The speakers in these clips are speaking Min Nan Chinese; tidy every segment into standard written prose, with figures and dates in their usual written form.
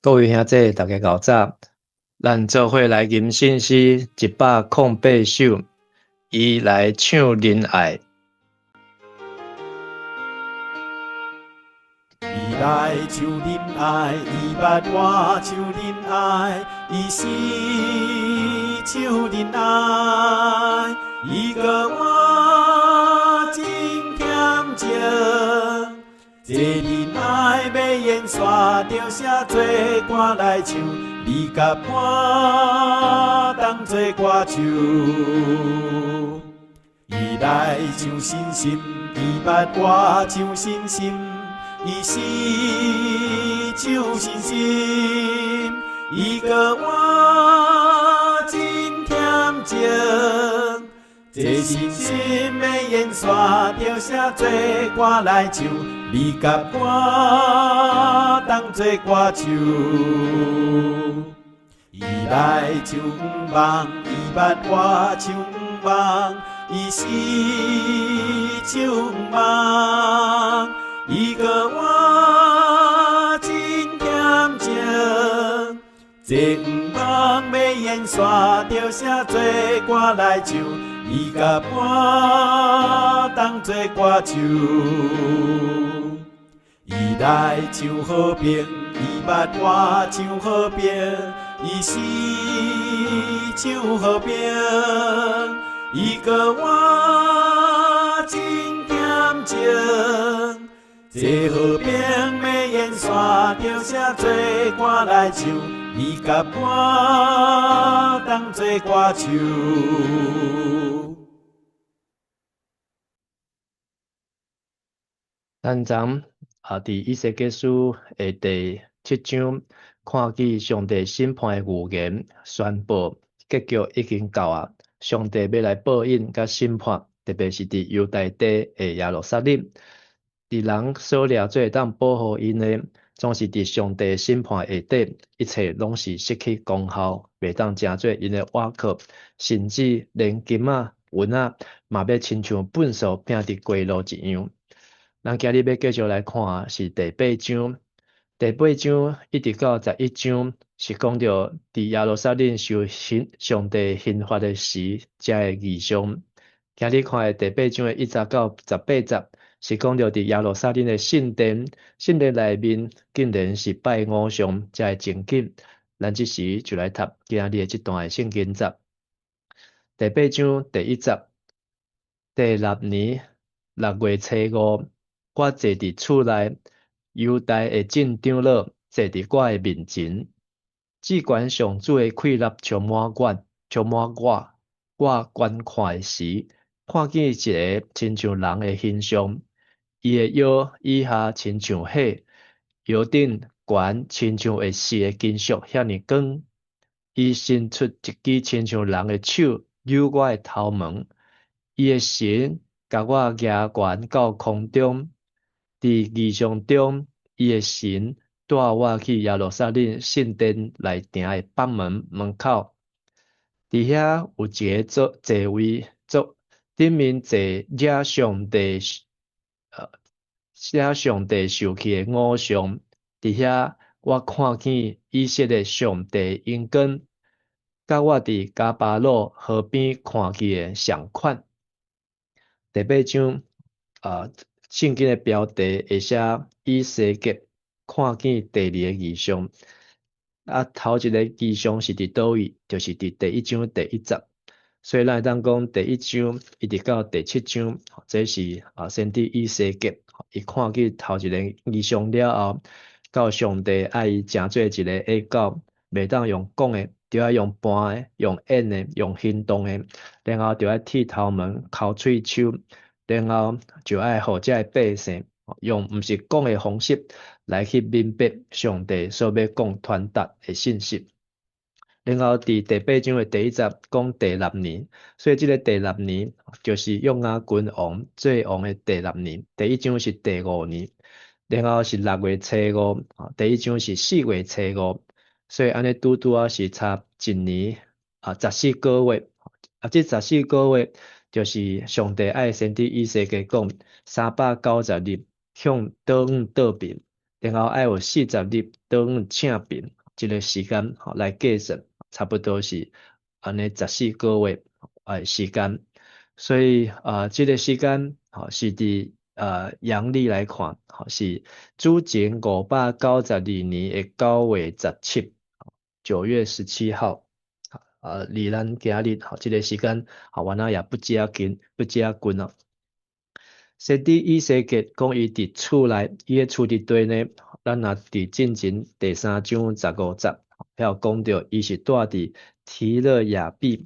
各位兄弟，大家𠢕早，咱做伙來吟聖詩108首，伊來唱仁愛。伊來唱仁愛，伊捌我唱仁愛，伊是唱仁愛，伊閣我真恬靜。這仁愛欲延續，著寫做歌來唱，你佮我同做歌手。伊來唱信心，伊捌我唱信心，伊是唱信心，伊閣我真恬靜。這信心欲延續，著寫做歌來唱，你佮我同做歌手。伊來唱望，伊捌我唱望，伊是唱望，伊閣我真恬靜。這望欲延續，著寫做歌來唱，伊佮我同做歌手。伊來唱和平，伊捌我唱和平，伊是唱和平，伊閣我真恬靜。這和平欲延續，著寫做歌來唱，你佮我同做歌手。咱昨啊，佇以西結書的第七章，看見上帝審判的預言宣布結局已經到啊！上帝欲來報應佮審判，特別是佇猶大地的耶路撒冷，佇人所掠做會當保護𪜶的，總是佇上帝審判下底，一切攏是失去功效，袂當成做𪜶的倚靠，甚至連金仔、銀仔，嘛欲親像糞掃摒佇街路一樣。咱今日欲繼續來看是第八章，第八章一直到11章是講著佇耶路撒冷受刑上帝刑罰的時，遮的異象。今日看的第八章的1節到18節，是講著佇耶路撒冷的聖殿，聖殿內面竟然是拜偶像遮的情景。咱這時就來讀今日的這段的聖經節。第八章第一節，第六年六月初五。我坐佇厝內，猶大的眾長老坐佇我的面前，至懸上主的氣力充滿我，充滿我。我觀看的時，看見一个親像人的形象，伊的腰以下親像火，腰頂懸親像會熾的金屬遐爾光。伊伸出一支親像人的手，搝我的頭毛。伊的神共我舉懸到空中。佇異象中，伊的神帶我去耶路撒冷聖殿內埕的北門門口，佇遐有一个座座位，座頂面坐惹上帝，惹上帝受氣的偶像。佇遐我看見以色列上帝榮光，佮我佇迦巴魯河邊看見的仝款。第八章，聖經的標題會寫以西結看見第二個異象，啊，頭一個異象是佇佗位？就是佇第一章第一節。所以咱會當講第一章一直到第七章，這是啊先知以西結伊看見頭一個異象了後，到上帝愛伊成做一个預告，袂當用講的，著愛用扮的、用演的、用行動的，然後著愛剃頭毛、剾喙鬚。然後就愛予遮的百姓用毋是講的方式來去明白上帝所欲講傳達的信息。然後佇第八章的第一節講第六年，所以這个第六年就是約雅斤王做王的第六年。第一章是第五年，然後是六月初五，第一章是四月初五，所以按呢拄拄仔是差一年啊14個月，啊這十四個月。就是上帝愛先知以西結講，390日向倒向倒爿，然後愛有40日轉正平這个時間吼來計算，差不多是按呢14個月的時間。所以啊，這个時間吼是佇陽曆來看，吼是主前592年的9月17，9月17號。啊，離咱今日吼這个時間，吼原來也不遮近，不遮近咯。先知以西結講伊佇厝內，伊的厝佇佗呢？咱若佇進前第三章15節，遐有講著伊是蹛佇提勒亞筆，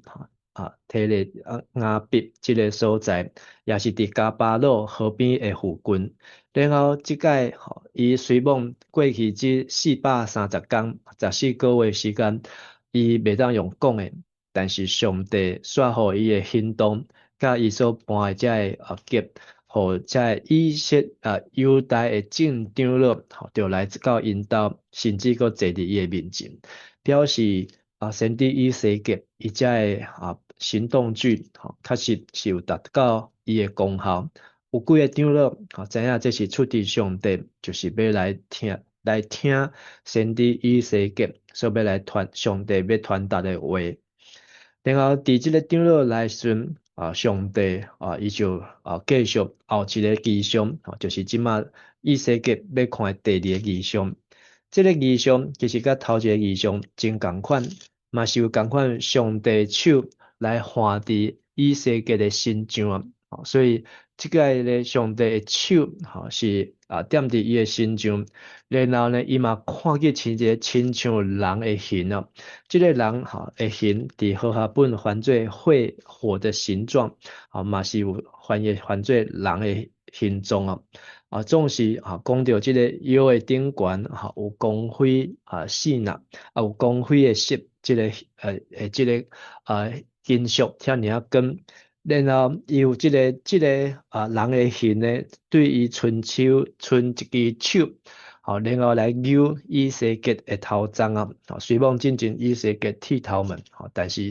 啊，提勒亞筆這个所在，也是佇迦巴魯河邊的附近。然後這擺吼，伊隨罔過去這430工，14個月時間，伊袂當用講的，但是上帝煞予伊的行動，佮伊所搬的這个極，予這个以色啊猶大的眾長老，吼，就來到𪜶兜，甚至閣坐佇伊的面前，表示啊，先知以西結伊這个行動劇，吼，確實是有達到伊的功效。有幾个長老，吼，知影這是出自上帝，就是欲來聽先知以西結所欲來傳上帝欲傳達的話。然後佇這个長老來時陣，啊，上帝啊，伊就繼續後一个異象，就是這馬以西結欲看的第二个異象。這个異象其實佮頭一个異象真仝款，嘛是有仝款上帝手來按佇以西結的身上，所以這个咧上帝的手吼是踮佇伊的身上，然後呢，伊嘛看見親一个親像人的形哦，這个人吼的形佇和合本翻做火火的形狀，啊嘛是有翻譯翻做人的形狀哦。啊，總是講著這个腰的頂懸吼有光輝啊四若，啊有光輝的色，這个這个金屬遐爾仔光。然後伊有這个人的形呢，對伊伸手伸一支手，吼，然後來揪以西結的頭鬃啊，雖罔進前以西結剃頭毛，吼，但是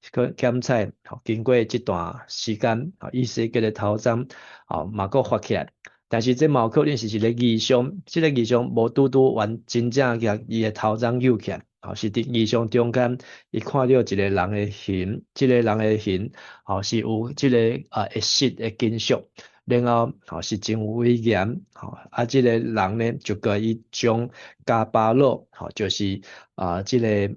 去檢採，吼，經過這段時間，以西結的頭鬃，吼，嘛閣發起來。但是這嘛有可能是一个異象，這个異象無拄拄完真正共伊的頭鬃揪起來。吼，是佇異象中間，伊看著一个人的形，這个人的形，吼是有這个會熄的金屬，然後吼是真有威嚴，吼啊這个人呢就共伊將迦巴魯，吼就是這个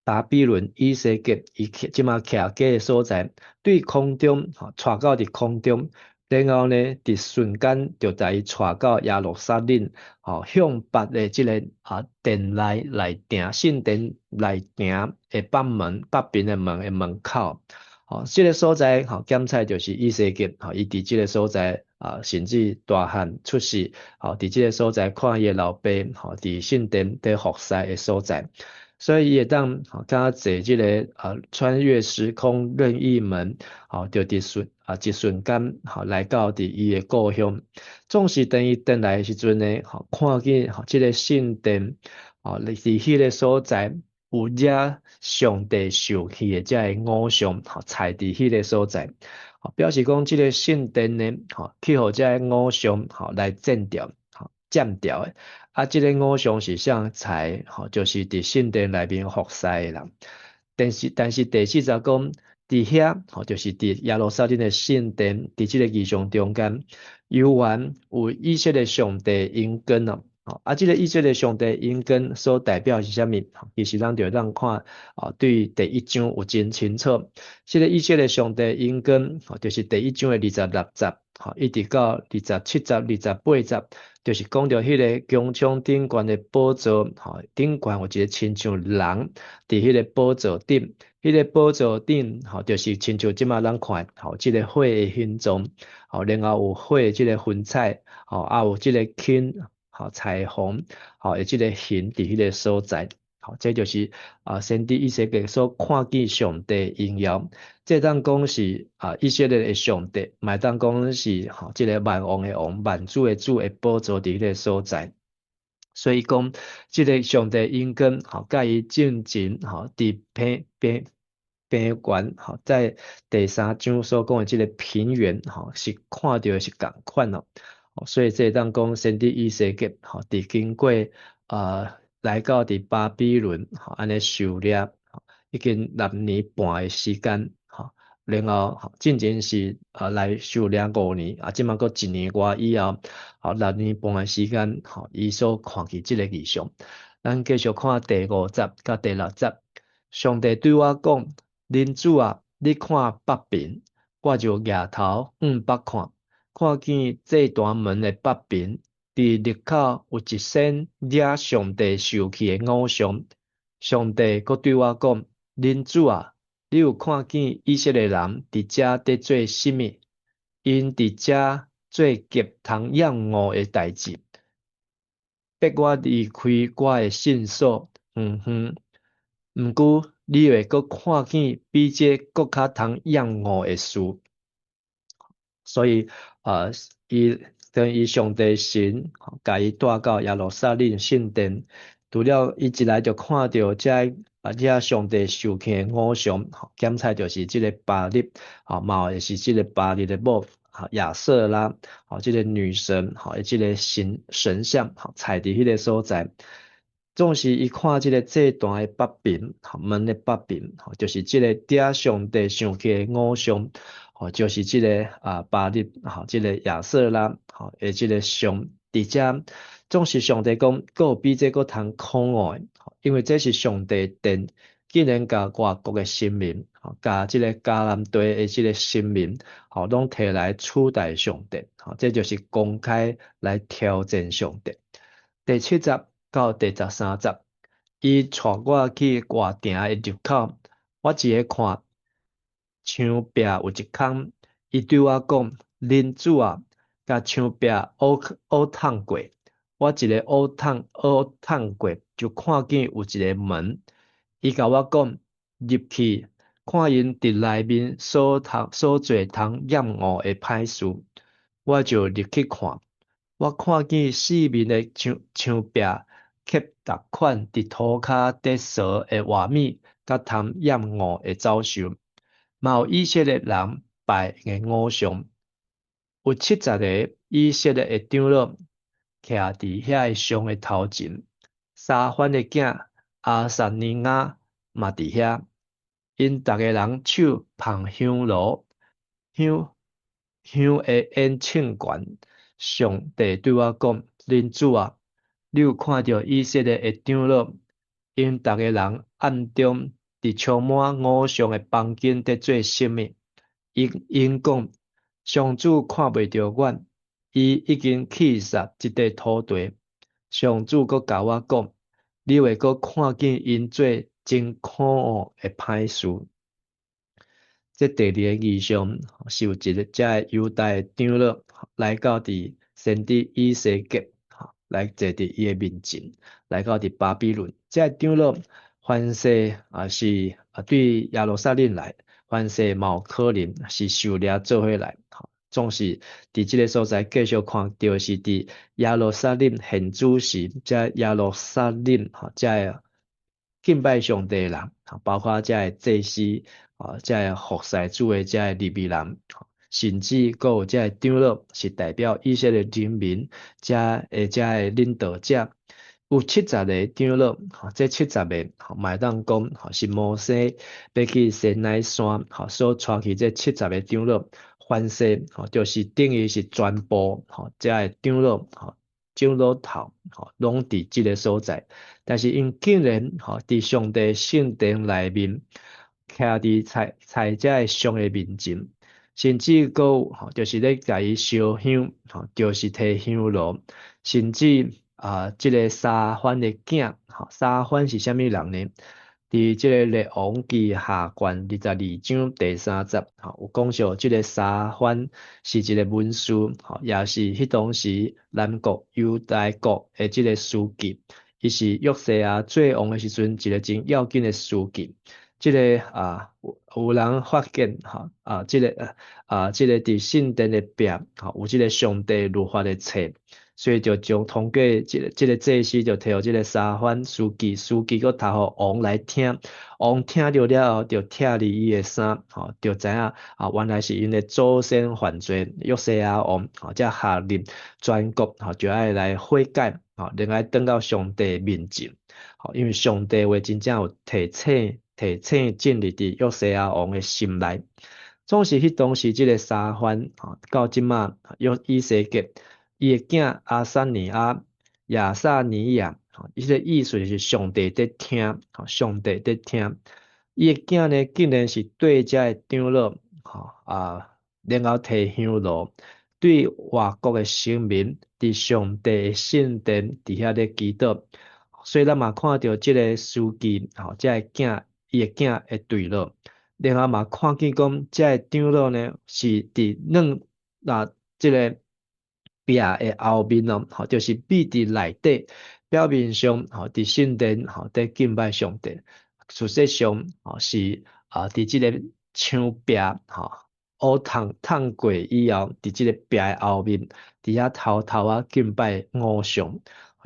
巴比倫以西結伊這馬徛家的所在，對空中吼帶到佇空中。然後呢，佇瞬間就共伊帶到耶路撒冷，吼向北的這个殿內內埕聖殿內埕的北門北邊的門的門口，吼，這个所在吼，檢採就是以西結，吼，伊佇這个所在啊，甚至大漢出世，吼，佇這个所在看伊的老爸，吼，佇聖殿佇服侍的所在。所以伊會當吼，敢若坐這个穿越時空任意門，吼，就佇瞬一瞬間，吼來到佇伊的故鄉。總是當伊轉來的時陣呢，吼，看見吼這个聖殿，吼，佇彼个所在有惹上帝受氣的這个偶像，吼，踩佇彼个所在，吼，表示講這个聖殿呢，吼，去予這个偶像，吼來佔掉，吼，佔掉的。啊，這个偶像是啥豺？吼，就是佇聖殿內面服侍的人。但是第四節講，佇遐，吼，就是佇耶路撒冷的聖殿，佇這个異象中間，猶原有以色列上帝榮光哦。啊，這个以色列上帝榮光所代表是啥物？其實咱就會當看，啊，對第一章有真清楚。這个以色列上帝榮光，吼，就是第一章的26節，吼，一直到27節、28節。就是講著彼个穹蒼頂懸的寶座，吼，頂懸有一个親像人佇彼个寶座頂，彼个寶座頂，吼，就是親像這馬咱看，吼，這个火的形狀，吼，然後有火的這个雲彩，吼，啊有這个輕，吼，彩虹，吼，的這个形佇彼个所在，吼，這就是先知以西結所看見上帝榮耀。這當講是以色列的上帝，嘛會當講是吼這个萬王的王、萬主的主的寶座佇彼个所在。所以講，這个上帝榮光，吼，佮伊進前吼，佇平原，吼，在第三章所講的這个平原，吼，是看著的是仝款哦。所以這會當講先知以西結，吼，佇經過啊來到佇巴比倫，吼，按呢受掠，已經六年半的時間，吼，然後進前是啊來受掠5年，啊，這馬閣一年外以後，吼，六年半的時間，吼，伊所看見這個異象。咱繼續看第五節佮第六節，上帝對我講：人子啊，你看北邊，我就舉頭向北看，看見祭壇門的北邊，佇入口有一尊惹上帝受氣的偶像。上帝閣對我講：人子啊，你有看見以色列人佇遮佇做啥物？𪜶佇遮做極通厭惡的代誌，逼我離開我的聖所遠遠。毋過，你會閣看見比這閣較通厭惡的事。所以，伊等於上帝神共伊帶到耶路撒冷聖殿，除了伊一來就看著這啊，惹上帝受氣的偶像，檢測就是這个巴力，吼，嘛會是這个巴力的某亞舍拉，吼，這个女神，吼，這个神像，吼，踩佇彼个所在。總是伊看這个祭壇的北邊，門的北邊，吼，就是這个惹上帝生氣的偶像，吼，就是這个啊巴力，吼，這个亞舍拉，吼，的這个像，佇遮總是上帝講，閣有比這閣通可惡的，因為這是上帝殿，竟然共外國的神明，吼，共這个迦南地的這个神明，吼，攏提來取代上帝，吼，這就是公開來挑戰上帝。第七節到第13節，伊帶我去外埕的入口，我一个看，牆壁有一空，伊對我講：人子啊，共牆壁挖挖探過。我一个挖探挖探過，就看見有一個門。伊共我講：入去，看𪜶佇內面所做通厭惡的歹事。我就入去看，我看見四面的牆壁刻逐款佇塗跤佇趖的活物，佮通厭惡的走獸，嘛有以色列人拜的偶像。有70個以色列的長老徛佇遐个像的頭前，沙番的囝亞撒尼雅嘛佇遐，𪜶逐个人手捧香爐，香香的煙衝懸。上帝對我講：人子啊，你有看著以色列的長老，𪜶逐个人暗中佇充滿偶像的房間佇做啥物？𪜶講：上主看袂著阮，伊已經棄殺這塊土地。上主閣共我講：你會閣看見𪜶做真可惡的歹事。這第二個異象是有一个遮个猶大的長老來到佇先知以西結，來坐佇伊的面前，來到佇巴比倫。這个長老凡勢啊是啊對耶路撒冷來，凡勢嘛有可能是受掠做伙來。總是佇這个所在繼續看著是佇耶路撒冷現主時，這耶路撒冷吼，這个敬拜上帝的人，包括這个祭司，啊，這个服侍主的這个利未人，甚至閣有這个長老是代表以色列人民，這的這个領導者，有七十个長老，這七十个嘛會當講是摩西欲去西奈山，所帶去這七十个長老，凡勢就是等於是全部，這个長老，長老頭，攏佇這个所在，但是𪜶竟然，佇上帝聖殿內面，徛佇祭祭這个像的面前，甚至閣有，就是咧共伊燒香，就是提香爐，甚至啊，這个沙番的囝，沙番是啥物人呢？佇這个列王紀下卷22章第3節，有講述這个沙番是一个文書，也是彼當時南國猶大國的這个書記，伊是約西亞做王的時陣一个真要緊的書記。這个啊，有人發現，吼啊，這个啊，這个佇聖殿的壁，吼有這个上帝律法的冊，所以就將通過這個祭司就提予這個沙番書記，書記閣讀予王來聽，王聽著了後就拆離伊的衫，吼，就知影啊，原來是𪜶的祖先犯罪，約西亞王，吼，才下令全國吼就愛來悔改，吼，然後轉到上帝面前，吼，因為上帝話真正有提醒提醒進入佇約西亞王的心內。總是彼當時這個沙番，吼，到這馬約以西結，伊的囝亞撒尼亞、亞撒尼亞，吼，伊個意思是上帝佇聽，吼，上帝佇聽。伊的囝呢，竟然是綴遮的長老，吼啊，然後提香爐，對外國的臣民佇上帝的聖殿佇遐咧祈禱。所以咱嘛看著這個書記，吼，這个囝，伊的囝的墜落。然後嘛看見講，這个長老呢是佇兩啊這個壁的後面哦，吼，就是秘佇內底，表面上吼佇聖殿吼佇敬拜上帝，事實上吼是啊佇這個牆壁吼烏燙燙過以後，佇這個壁的後面，佇遐偷偷仔敬拜偶像，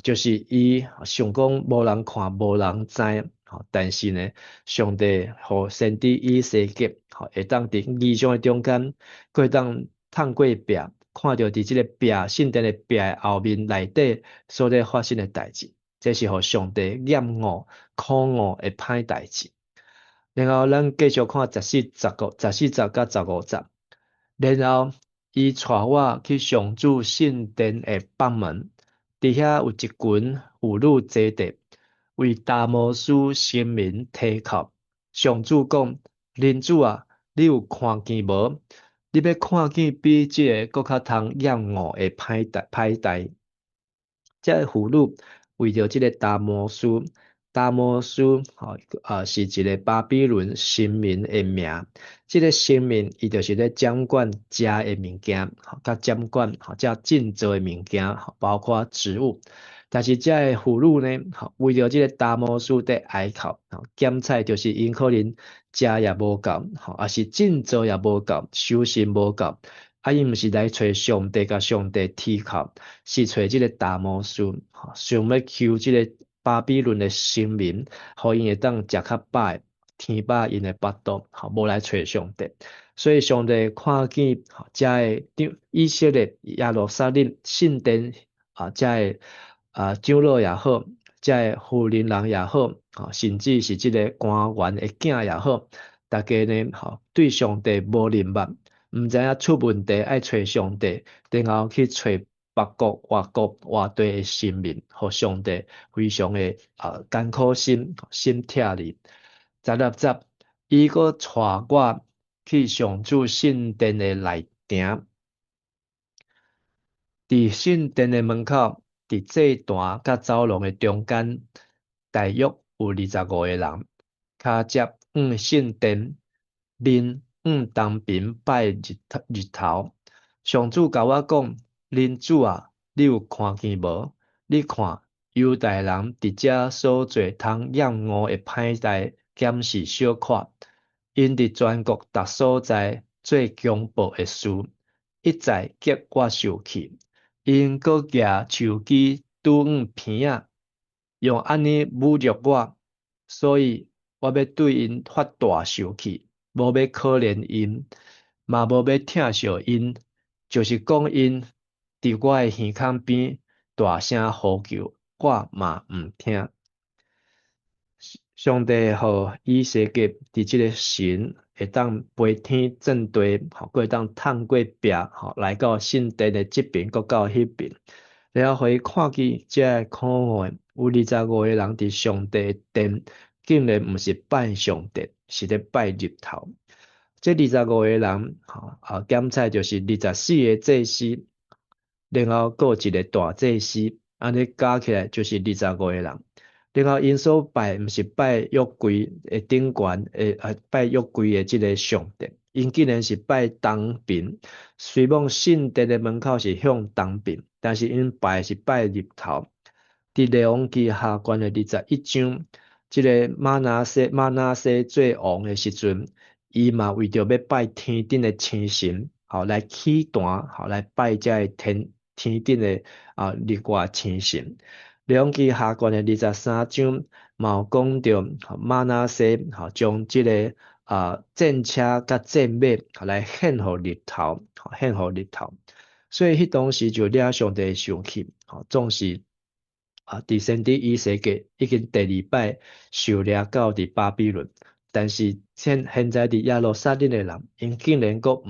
就是伊想講無人看，無人知。但是呢，上帝予先知以西結，吼會當佇異象的中間，閣會當探過壁，看著佇這個壁聖殿的壁的後面內底所咧發生的代誌，這是予上帝厭惡、可惡的歹代誌。然後咱繼續看十四、十五、十四節佮十五節。然後伊帶我去上主聖殿的北門，佇遐有一群婦女坐佇，為達摩斯神明提哭。上主講：人子啊，你有看見無？你欲看見比這个閣較通厭惡的歹代歹代。這个婦女為著這个達摩斯，達摩斯吼啊是一个巴比倫神明的名。這个神明伊就是咧掌管食的物件，佮掌管吼這賑濟的物件，包括植物。但是這个婦女呢，吼為著這个達摩斯佇哀哭，檢採就是𪜶可能食也無夠，吼，抑是振作也無夠，修行無夠，啊，𪜶毋是來揣上帝，共上帝啼哭，是揣這个達摩斯，想欲求這个巴比倫的神明，予𪜶會當食較飽，填飽𪜶的腹肚，吼，無來揣上帝。所以上帝看見遮个以色列耶路撒冷聖殿啊，遮个啊長老也好，遮个婦人人也好，甚至是這个官員的囝也好，逐家呢，吼對上帝無認捌，毋知影出問題愛揣上帝，然後去揣別國外國外地的神明，予上帝非常的啊艱苦心心拆離。16節，伊閣帶我去上主聖殿的內埕，佇聖殿的門口，佇祭壇佮走廊的中間，大約有25個人，跤腳向聖殿，面向東爿拜日日頭。上主共我講：人子啊，你有看見無？你看猶大人佇遮所做通厭惡的歹代，敢是小可？𪜶佇全國逐所在做強暴的事，一再激我受氣。𪜶閣舉手機拄向鼻仔，用按呢侮辱我，所以我欲對𪜶發大受氣，無欲可憐𪜶，嘛無欲疼惜𪜶，就是講𪜶佇我的耳孔邊大聲呼求，我嘛毋聽。上帝予以西結佇這个神會當飛天轉地，吼，閣會當探過壁，吼，來到聖殿的這爿，閣到彼爿，然後予伊看見這个可惡的有25個人佇上帝的殿，竟然毋是拜上帝，是咧拜日頭。這25個人，吼啊，檢採就是24個祭司，然後閣有一個大祭司，按呢加起來就是二十五個人。然後𪜶所拜毋是拜約櫃的頂懸的，啊拜約櫃的這个上帝，𪜶竟然是拜東爿。雖罔聖殿的門口是向東爿，但是𪜶拜是拜日頭。佇列王紀下卷的21章，這个瑪拿西做王的時陣，伊嘛為著欲拜天頂的星神，吼來起壇，吼來拜這个天天頂的日月星辰。列王紀下卷的23章，嘛有講著瑪拿西將這个戰車佮戰馬來獻予日頭，獻予日頭。所以彼當時就惹上帝生氣，總是佇先知以西結已經第二擺受掠到佇巴比倫，但是現在佇耶路撒冷的人，𪜶竟然閣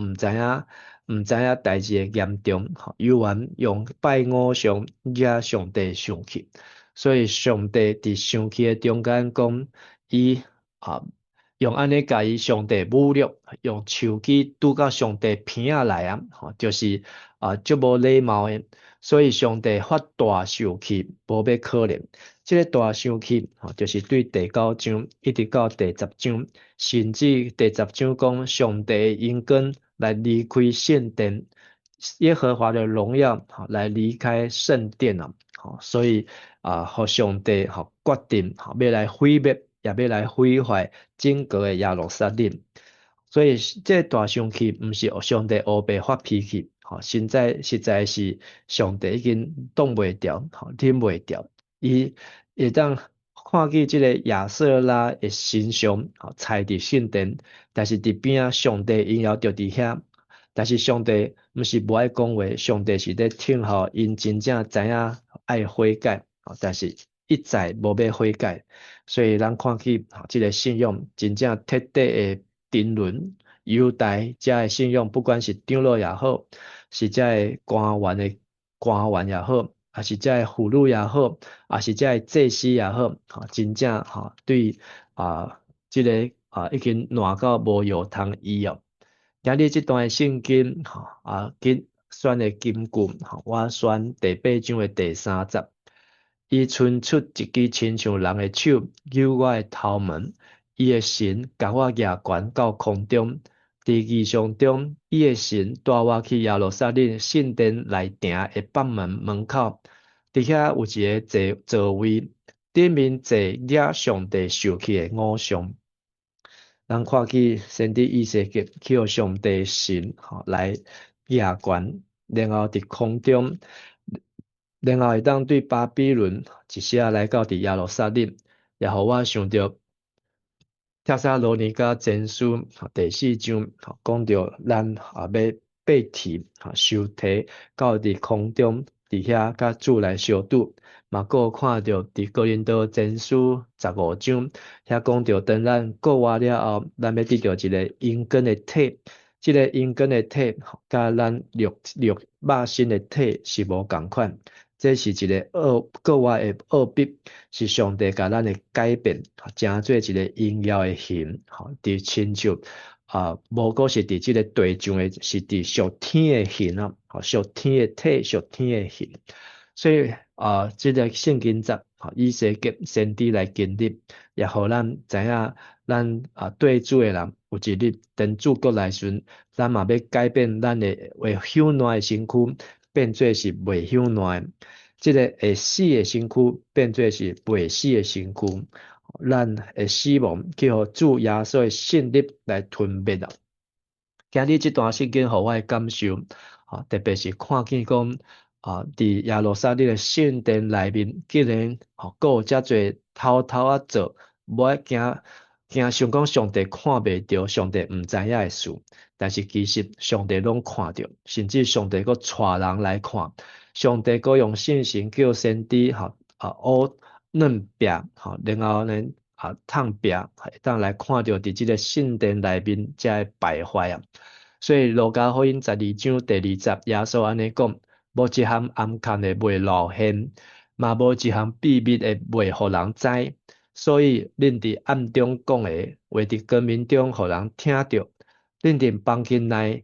毋知影代誌的嚴重，猶原用拜偶像惹上帝生氣，所以上帝佇生氣的中間講，伊用按呢共伊上帝侮辱，用手機拄到上帝鼻仔內啊，就是足無禮貌的，所以上帝發大受氣，無欲可憐。這个大生氣，就是對第九章一直到第十章，甚至第十章講上帝的榮光來離開聖殿，耶和華的榮耀來離開聖殿啊，所以予上帝決定欲來毀滅，也欲來毀壞整個的耶路撒冷。所以這个大生氣毋是上帝烏白發脾氣，現在實在是上帝已經擋袂牢，忍袂牢，伊會當看見這个亞舍拉的神像，踩佇聖殿，但是佇邊仔上帝榮耀就佇遐，但是上帝毋是無愛講話，上帝是咧等候𪜶真正知影愛悔改，但是一再無欲悔改，所以咱看見這个信仰真正徹底的沉淪。猶大遮的信仰，不管是長老也好，是遮的官員也好，抑是遮的婦女也好，抑是遮的祭司也好，真正對這个已經爛到無藥通醫哦。今日這段聖經揀選的金句，我選第八章的第三節。伊伸出一支親像人的手，搝我的頭毛。伊的神共我舉懸到空中，佇異象中，伊的神帶我去耶路撒冷聖殿內埕的北門門口，佇遐有一个座位，頂面坐惹上帝受氣的偶像。咱看見先知以西結去予上帝神來舉懸，然後佇空中，然後會當對巴比倫一時來到佇耶路撒冷，也予我想著帖撒羅尼迦前書第四章講著咱欲被提受提到佇空中，佇遐佮主來相拄，嘛閣有看著佇哥林多前書15章，遐講著當咱復活了後，咱欲得著一个榮光的體，這个榮光的體佮咱肉身的體是無仝款。這是一个復活的奧秘，是上帝共咱的改變，成做一个榮耀的形，佇親像無閣是佇這个地上的，是佇屬天的形啊，屬天的體，屬天的形。所以這个聖經節，以西結先知來經歷，也予咱知影，咱對主的人有一日，當主閣來時，咱嘛欲改變咱的會朽爛的身軀，變做是袂朽爛的。這个會死的身軀變做是袂死的身軀，咱的死亡去予主耶穌的勝利來吞滅啊！今日這段聖經予我的感受，特別是看見講佇耶路撒冷的聖殿內面，竟然閣有遮濟偷偷仔做，無愛驚驚想講上帝看袂著，上帝毋知影的事，但是其實上帝攏看著，甚至上帝閣帶人來看。上帝閣用聖神叫先知烏軟壁，然後呢紕壁，會當來看著佇這个聖殿內面遮的敗壞啊。所以路加福音12章第二節，耶穌按呢講：無一項暗崁的袂露現，嘛無一項秘密的袂予人知。所以恁佇暗中講的話，佇光明中予人聽著；恁佇房間內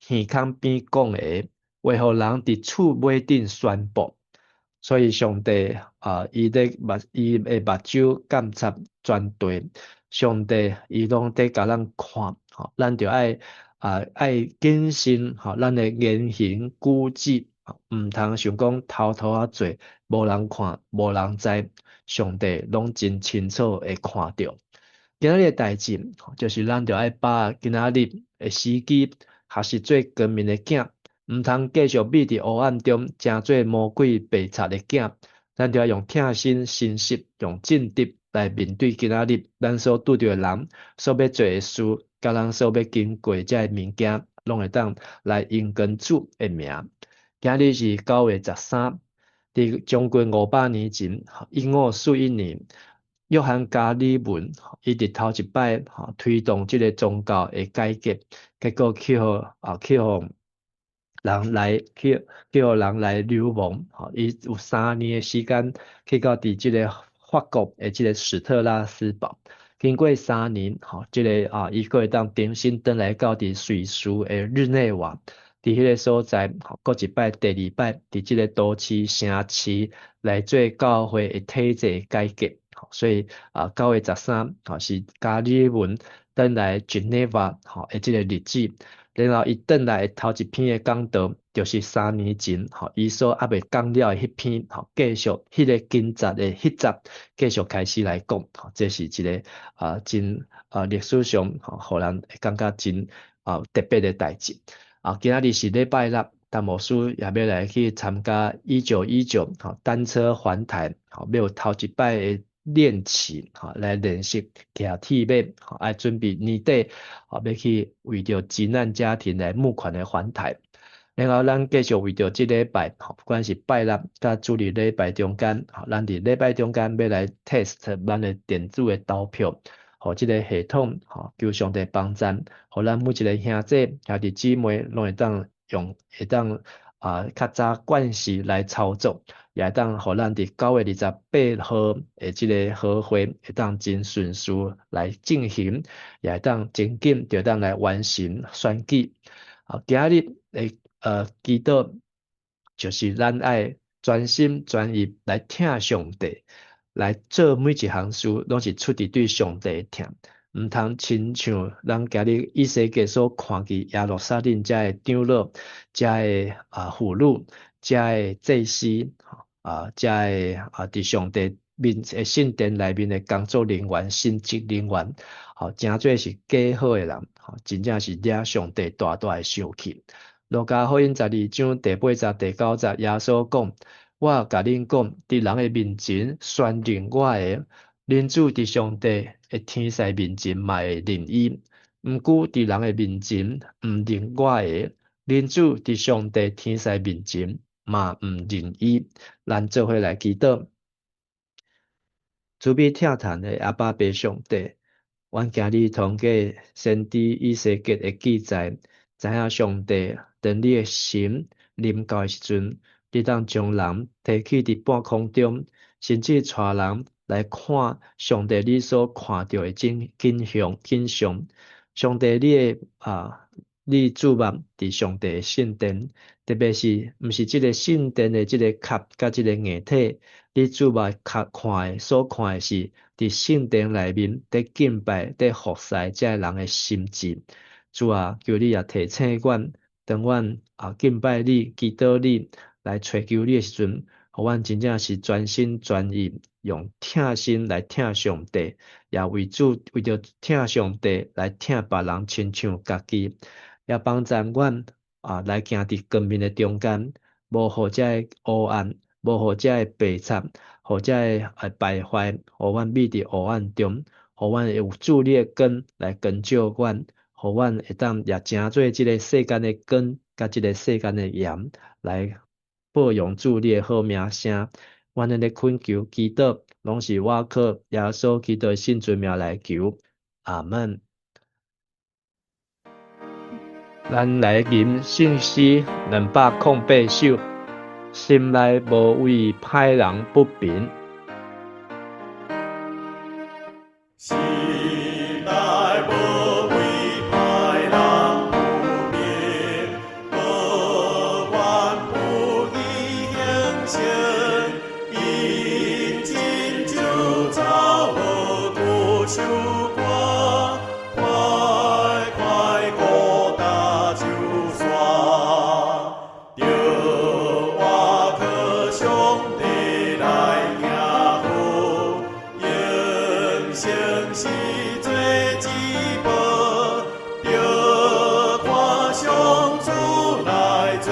耳孔邊講的話，予人佇厝尾頂宣布。所以上帝伊的目睭監察全地，上帝伊攏佇共咱看，咱著愛謹慎，咱的言行舉止，毋通想講偷偷仔做，無人看，無人知，上帝攏真清楚會看著。今仔日的代誌，就是咱著愛把握今仔日的時機，學習做光明的囝，毋毋通繼續覕佇黑暗中，成做魔鬼白賊的囝。咱就愛用疼心、誠實、用正直來面對今仔日咱所拄著的人，所欲做的事，佮咱所欲經過這个物件，攏會當來榮光主的名。今日是9月13，佇將近500年前，1541年，約翰加爾文伊佇頭一擺推動這个宗教的改革，結果去予人來流亡，伊有3年的時間去到佇這个法國的這个史特拉斯堡。經過三年，這个伊閣會當重新轉來到佇瑞士的日內瓦，佇彼个所在，閣一擺第二擺佇這个都市城市來做教會的體制改革。所以9月13，是加爾文轉來 Geneva 的這个日子。然後伊轉來的頭一篇的講道，就是3年前，伊所猶未講了的彼篇，繼續彼个經節的彼節，繼續開始來講，這是一个真歷史上，予人會感覺真特別的代誌。今仔日是禮拜六，陳牧師也欲來去參加1919單車環台，欲有頭一擺的練習，來練習騎鐵馬，愛準備年底，欲去為著急難家庭來募款的環台。然後咱繼續為著這禮拜，不管是拜六佮主日禮拜中間，咱佇禮拜中間欲來 test 咱的電子的投票，予這个系統，求上帝幫贊，予咱每一个兄弟兄弟姊妹攏會當用，會當較早慣勢來操作，也會當予咱佇9月28號的這个和會會當真順遂來進行，也會當真緊就當來完成選舉。今日的祈禱就是咱愛專心專意來疼上帝，來做每一項事，攏是出佇對上帝的疼，毋通親像咱今日以西結所看見耶路撒冷遮的長老、遮的婦女、遮的祭司、遮的佇上帝面的聖殿內面的工作人員、神職人員，誠做是假好的人，真正是惹上帝大大的生氣。路加福音12章第8節、第9節，耶穌講：我共恁講，佇人的面前宣認我的，人子佇上帝的天使面前嘛會認伊。毋過佇人的面前毋認我的，人子佇上帝天使面前嘛毋認伊。咱做伙來祈禱，慈悲疼疼的阿爸父上帝，阮今日通過先知以西結的記載，知影上帝當你的心臨到的時陣，你當將人提起佇半空中，甚至帶人來看上帝你所看著的景象。上帝你注目佇上帝的聖殿，特別是毋是這个聖殿的這个殼佮這个硬體，你注目較看的所看的是佇聖殿內面佇敬拜、佇服侍這个人的心志。主啊，求你也提醒阮，當阮敬拜你、祈禱你、來揣求你的時陣，予阮真正是專心專意，用疼心來疼上帝，也為主為著疼上帝來疼別人，親像家己，也幫助阮來行佇光明的中間，無予這个黑暗，無予這个白賊，予這个敗壞，予阮覕佇黑暗中，予阮會有主你的光來光照阮，予阮會當也成做這个世間的光，佮這个世間的鹽，來報揚主你的好名聲。阮的懇求祈禱，攏是倚靠耶穌基督的聖尊名來求，阿門。咱來吟聖詩208首，心內無為歹人不平。心內無為歹人不平，無怨不義行善，因真就走無久守歌，快快五大就山，著倚靠上帝來行好，用誠實做至寶，著看上主來做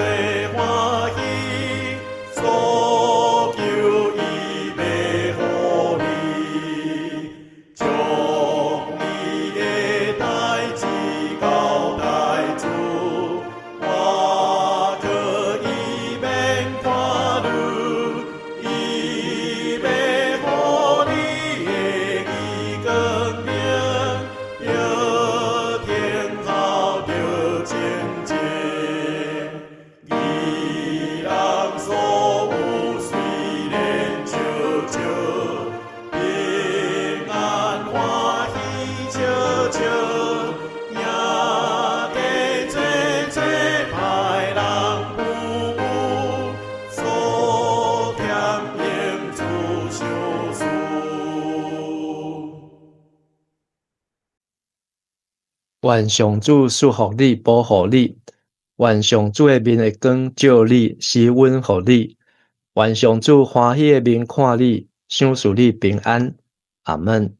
願上主賜福你，保護你；願上主的面的光照你，施恩予你；願上主歡喜的面看你，賞賜你平安。阿門。